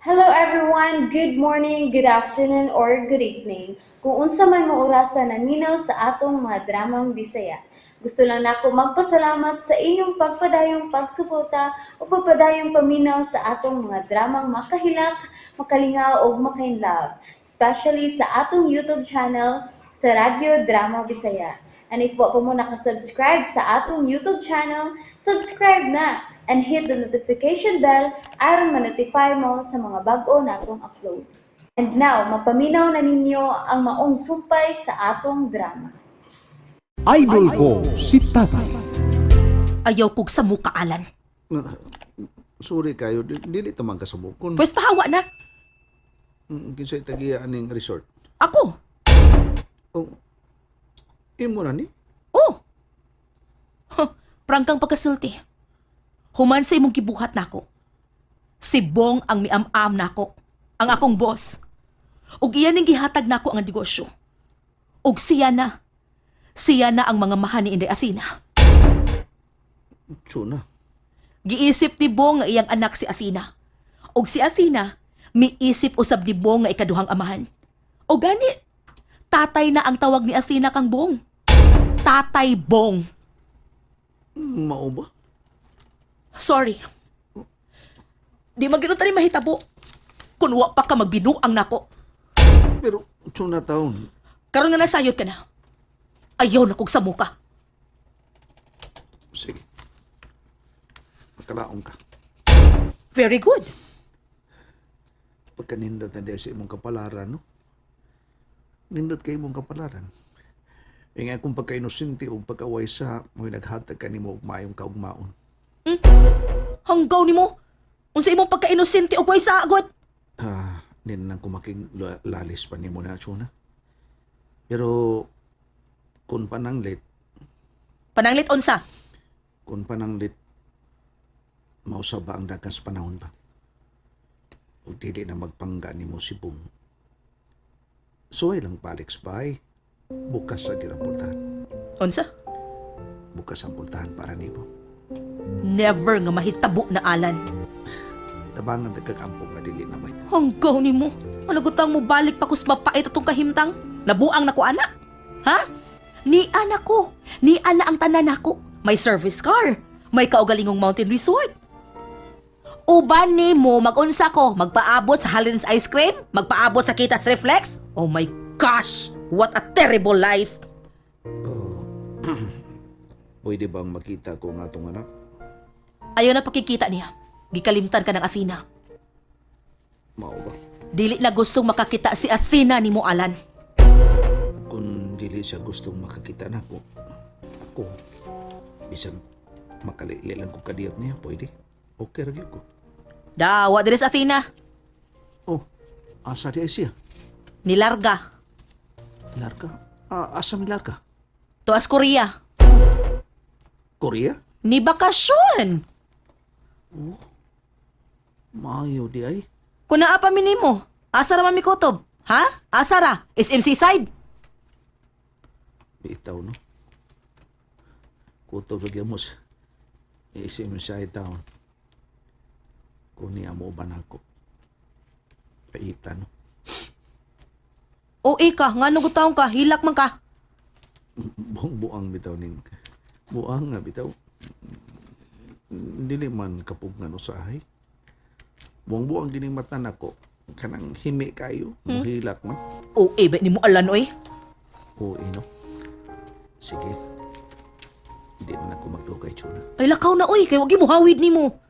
Hello everyone! Good morning, good afternoon, or good evening. Kung unsa man mo orasa naminaw sa atong mga dramang Bisaya. Gusto lang nako magpasalamat sa inyong pagpadayong pagsuporta o pagpadayong paminaw sa atong mga dramang makahilak, makalingaw ug makainlove, especially sa atong YouTube channel sa Radyo Drama Bisaya. And if wa pa mo nakasubscribe sa atong YouTube channel, subscribe na and hit the notification bell aron ma-notify mo sa mga bag-o natong uploads. And now, mapaminaw na ninyo ang maong sumpay sa atong drama. Idol ko si Tatay. Ayaw kog sa muka, Alan. Sorry kayo, dili ta man kasabukon. Pwes pahawa na. Kinsay tagiya aning resort? Ako. Oh, imo na ni? Oh. Huh, prangkang pagkasulti. Human sa imong gibuhat nako. Si Bong ang miam-am nako. Ang akong boss. Ug iya ning gihatag nako ang negosyo. Ug siya na. Siya na ang mga mahan ni Inday Athena. Tsuna. Giisip ni Bong nga iyang anak si Athena. Ug si Athena, miisip usab ni Bong nga ikaduhang amahan. O gani, tatay na ang tawag ni Athena kang Bong. Tatay Bong. Mao ba? Sorry. Di man ganoon tani mahitabo. Kun wa pa ka magbinuang nako. Pero tsuna taon. Karon nga nasayod ka na. Ayaw na kog sa muka. Sige. Makalaong ka. Very good. Pagkanindot na diya sa imong kapalaran, no? Nindot kay imong kapalaran. E nga kung pagka-inosente o pagkawaysa, mo'y naghatag ka nimo og maayong kaugmaon. Hanggaw nimo. Unsa imong pagka-inosente og way sagot. Ah, hindi na lang kumaking lalis pa nimo na, tsuna. Pero, kung pananglit, Pananglit unsa? kung pananglit, mausa ba ang dagan sa panahon ba? O dili na magpangga nimo si Bong. Suway lang palik bay. Bukas sa ang pultahan. Unsa? Bukas ang pultahan para nimo. Never nga mahitabo na, Alan. Tabangan nagkakampong nga dili na may. Hanggaw nimo. Ano gutang mo balik pa kus mapait atong kahimtang? Nabuang na ko ana. Ha? Ni ana ko. Ni ana ang tanan nako. May service car. May kaugalingong mountain resort. Uban nimo magunsa ko, magpaabot sa Halin's Ice Cream, magpaabot sa Kitas Reflex. Oh my gosh, what a terrible life. Pwede bang makita ko nga atong anak? Ayaw na pakikita niya. Gikalimtan ka ng Athena. Mao ba? Dili na gustong makakita si Athena nimo, Alan. Kung dili siya gustong makakita nako, ako, bisan makalili lang ko kadiyot niya, pwede. Okay ra gyud ko. Dawa diri sa Athena. Oh, asa di ay siya? Nilarga. Larga? Ah, asa mi larga? Tuas Korea. Korea? Ni bakasyon. Maayo di ay. Kung naa pa minimo, asa ra man mi kutob? Ha? Asa ra? SMC side? Bitaw, no? Kutob lagi mo sa isim siya taon. Kung niya mo ba nako. Paita, no? O ika, nga nung taong ka, hilak man ka. Buang buang bitaw ning. Buang nga bitaw. Dili man kapugnan usahay. Buang buang gining mata nako. Kanang himi kayo. Muhilak man. O eh, ba ni mo alan oy. Oo, eh, no? Sige. Hindi na ako magdugay, Chuna. Ay lakaw na oy, kay wag gibuhawid nimo.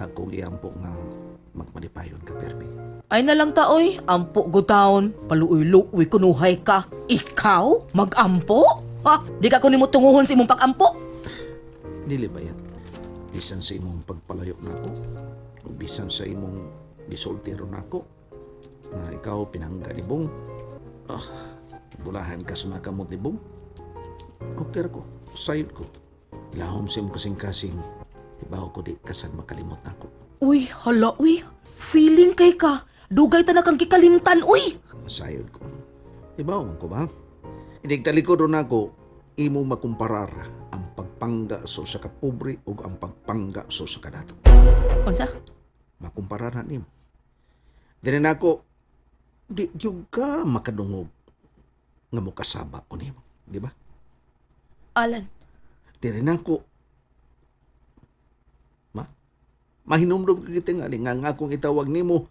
Akong iampo nga magmalipayon ka, permi. Ay na lang ta oy, ampo go taon, paluoy-luoy kunuhay ka. Ikaw magampo? Ha? Di ka ko nimo tunguhon sa imong pagampo. Dili ba yan? Bisan sa imong pagpalayo nako, o bisan sa imong gisultiro nako, na ikaw pinangga ni Bong. Ah, bulahan ka sa mga kamot ni Bong. Okay ra ko, sayod ko. Ilahom sa imong kasing-kasing, ibaw ko di kasan makalimot nako. Uy, hala uy. Feeling kay ka. Dugay ta na kang gikalimtan uy. Sayod ko. Ibaw man ko ba? Inigtalikod ron ako, imo makumparar ang pagpangga sa usa ka pobre ug ang pagpangga sa usa ka dato. Unsa? Makumparar na nimo. Dili nako di gyud ka makadungog nga mokasaba ko nimo, di ba? Alan, Dili nako ma mahinumdum ka kita nga nga akong itawag nimo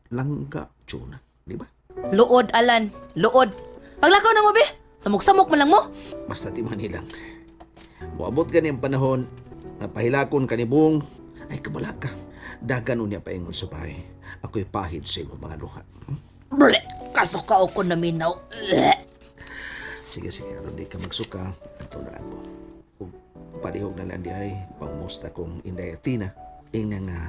langga Chona, di ba? Luod, Alan. Luod. Paglakaw na mo, be. Samok-samok man lang mo. Basta ti manilang. Moabot gani ang panahon nga pahilakon ka ni Bong, ay kabala ka. Dagan unya paingon sa bahay. Ako'y pahid sa imong mga luha. Bleh! Kasuka ko na minaw. Bleh! Sige, sige, aron di ka magsuka, ato na lang ko. Ug palihog na lang di ay, pangmusta kong Inday Athena. Ingna nga,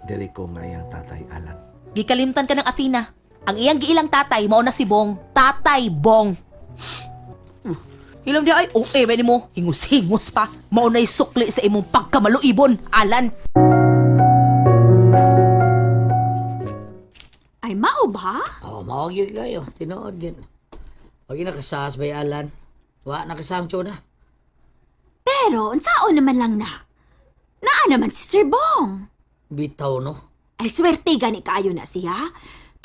diri ko nga iyang tatay Alan. Gikalimtan ka ng Athena. Ang iyang giilang tatay, mao na si Bong. Tatay Bong. Ilam di ay, okay ba mo? Hingus-hingus pa. Mao na'y sukli sa imong pagkamaluibon, Alan. Ay, mao ba? Oh, mao gyud kayo, tinuod gyud. Wag na kasas bay Alan. Wa na kasang na. Pero, unsaon naman lang na? Naa naman si Sir Bong. Bitaw no. Ay, swerte gani kaayo na siya.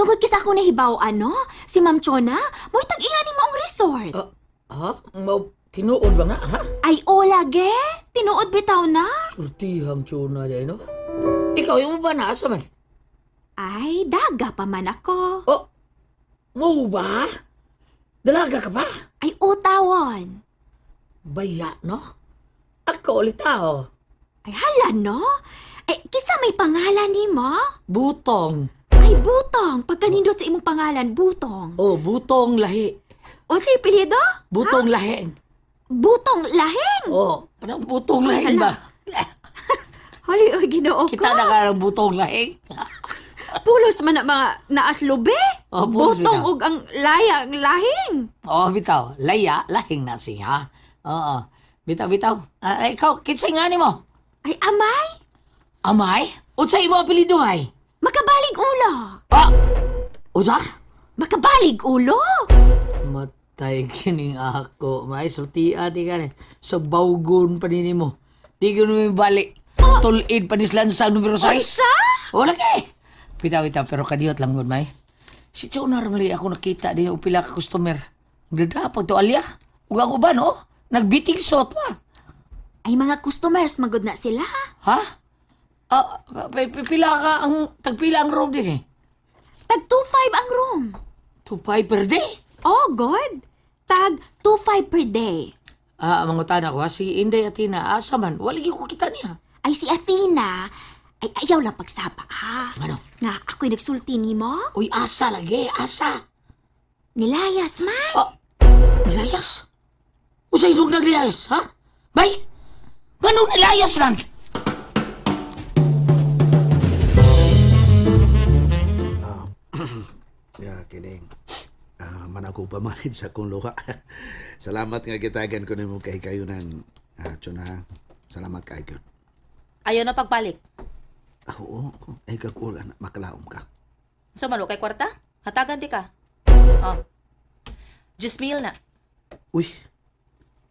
Tungod kisa akong nahibaw ano, si Ma'am Chona, mo'y tag-iya ni maong resort. Ah, ha? Mao tinuod ba nga ha? Ay, o lagi, tinuod bitaw na. Surtihang tuna day no. Ikaw yung ba na asa man? Ay, daga pa man ako. Oh, mo ba? Dalaga ka pa? Ay, utawon. Baya no? Ako ulit tao. Ay, hala no? Ay, kisa may pangalan ni mo? Butong. Ay, Butong. Pagkanindot sa imong pangalan, Butong. Oh, butong lahi. O sa apelyido? Butong lahing. Butong Lahing. Oh, anong butong lahing ba? Hoy, oy, Ginoo ko. Kita na ka ng butong lahing. Pulos man na mga naaslobe. Oh, pulos Butong bitaw. ug ang laya, ang lahing. Oo, bitaw. Laya, lahing na siya. Oo. Bitaw, bitaw. Ah, ikaw, kinsay nga ni mo? Ay, amay, Amay? Unsa imo apelyido, may? makabalig ulo. Ah! Unsa? Makabalig ulo. Matay kining ako. May sultia di ka ni. Sa bawgon pa nini mo. Di ko naman balik. Tulid pa ni Slansang numero 6. Unsa? Wala kay. Bitaw, bitaw. Pero kadiyot lang gud, may. Si Chona ramali ako nakita din og pila ka customer. Nagdadapag to alya. Ug ang uban, oh. Nagbiting sot pa. Ay, mga customers, magod na sila. Ha? Ah, pila ka ang tagpila ang room din eh. Tag 2.5 ang room. 2.5 per day. Oh, God. Tag 2.5 per day. Ah, mangutana ko ha, si Inday Athena, asa man, wala gyud ko kita niya. Ay, si Athena, ay ayaw lang pagsaba, ha? Ano? Nga, ako'y nagsulti ni mo? Uy, asa lagi, asa. Nilayas man. Ah, nilayas? Usay nung naglayas, ha? Bay, nganong nilayas man? Ya, kining. Ah, manago pa man sa akong luha. Salamat nga gitagan ko nimo kay kayunan. Ah, Chona, salamat kay gyud. Ayaw na pagbalik. Ah, oo, ay kakulan, makalaom ka. Sa man, kay kwarta? Hatagan di ka. Oh. Just meal na. Uy,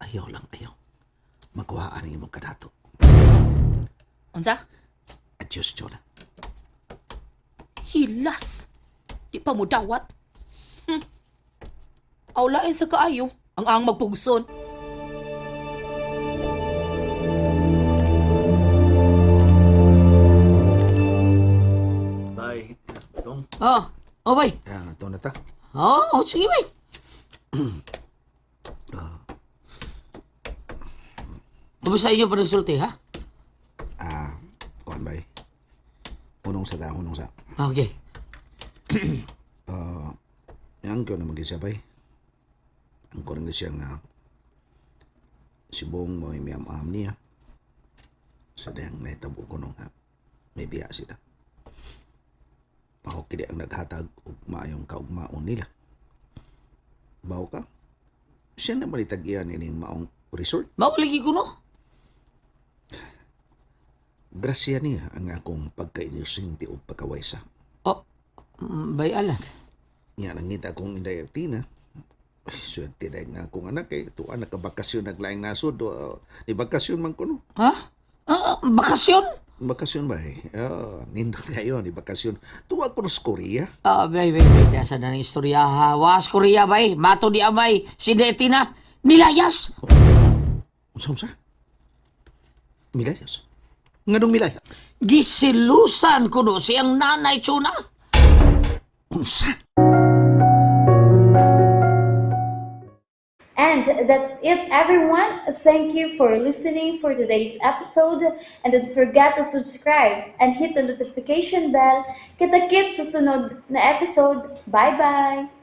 ayaw lang, ayaw. Makuhaan ang imong kadato. Unsa? Adios, Chona. Hilas. Di pa mo dawat. Awlain sa kaayo. Ang ang magpugson. Bye. Tong. Oh, oh bay. Ah, tong na ta. Oh, oh sige bay. Kumusta inyo pa nagsulti, ha? Ah, kuan bay. Hunong sa ta, hunong sa. Okay. Yang ko na mag-isa bay. Ang ko rin siya nga si Bong mo may am niya. Sa dayang naitabo ko nung may biya sila. Ako kini ang naghatag og maayong kaugmaon nila. Baw ka? Siya na malitag-iyan ining maong resort. Mawalagi ko no. Grasya niya ang akong pagka-inosente o pagkawaysa. Oh, bay alan. Nga nangita akong Inday Tina. Ay, swerte na nga akong anak kay tuwa nakabakasyon naglaing nasod. Ni bakasyon man ko no. Ha? Ah, bakasyon? Bakasyon ba eh? Ah, nindot kayo ni bakasyon. Tuwa ko na sa Korea. Ah, bay, bay, bay. Asa na ng istorya ha. Was Korea, bay. Mato di amay. Si Nettie na. Nilayas! Unsa unsa? Milayas. Nganong milayas? Gisilusan kuno siyang nanay, Chona. Unsa? And that's it, everyone. Thank you for listening for today's episode. And don't forget to subscribe and hit the notification bell. Kita-kits sa sunod na episode. Bye-bye!